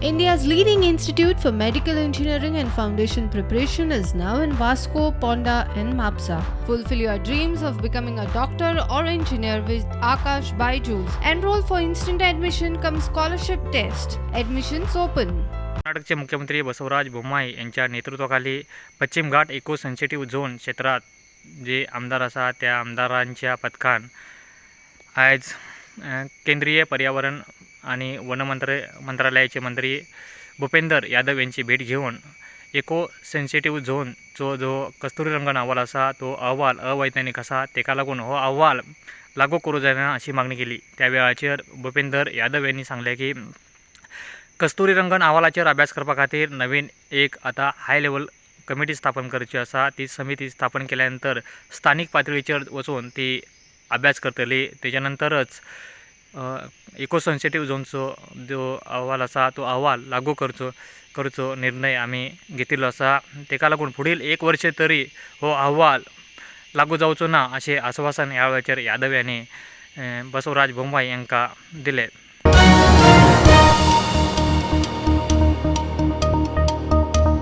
India's leading institute for medical engineering and foundation preparation is now in Vasco, Ponda, and Mapsa. Fulfill your dreams of becoming a doctor or engineer with Akash Byju's. Enroll for instant admission cum scholarship test. Admissions open. कर्नाटकचे मुख्यमंत्री बसवराज बोम्माई यांच्या नेतृत्वाखाली पश्चिम घाट eco sensitive zone क्षेत्रात जे आमदार आसा त्या आमदारांच्या पथकान आयज केंद्रीय पर्यावरण आणि वन मंत्रालयाचे मंत्री भूपेंदर यादव यांची भेट घेऊन इको सेन्सिटिव्ह झोनचो जो कस्तुरी रंगन अहवाल आसा तो अहवाल अवैज्ञानीक आसा, तेका लागून हो अहवाल लागू करूं जायना अशी मागणी केली. त्या वेळाचेर भूपेंदर यादव यांनी सांगलें की कस्तुरी रंगन अहवालाचेर अभ्यास करपा खातीर नवीन एक आतां हाय लेवल कमिटी स्थापन करची आसा. ती समिती स्थापन केल्या नंतर स्थानीक पातळीचेर वचून ती अभ्यास करतली. तेच्या नंतरच इको सेन्सिटीव झोनचो जो अहवाल आसा तो अहवाल लागू करचो करचो निर्णय आमी घेतिल्लो आसा. तेका लागून फुडील एक वर्स तरी हो अहवाल लागू जावचो ना अशें आस्वासन ह्या वेळाचेर यादव यांनी बसवराज बोम्माई हांकां दिलें.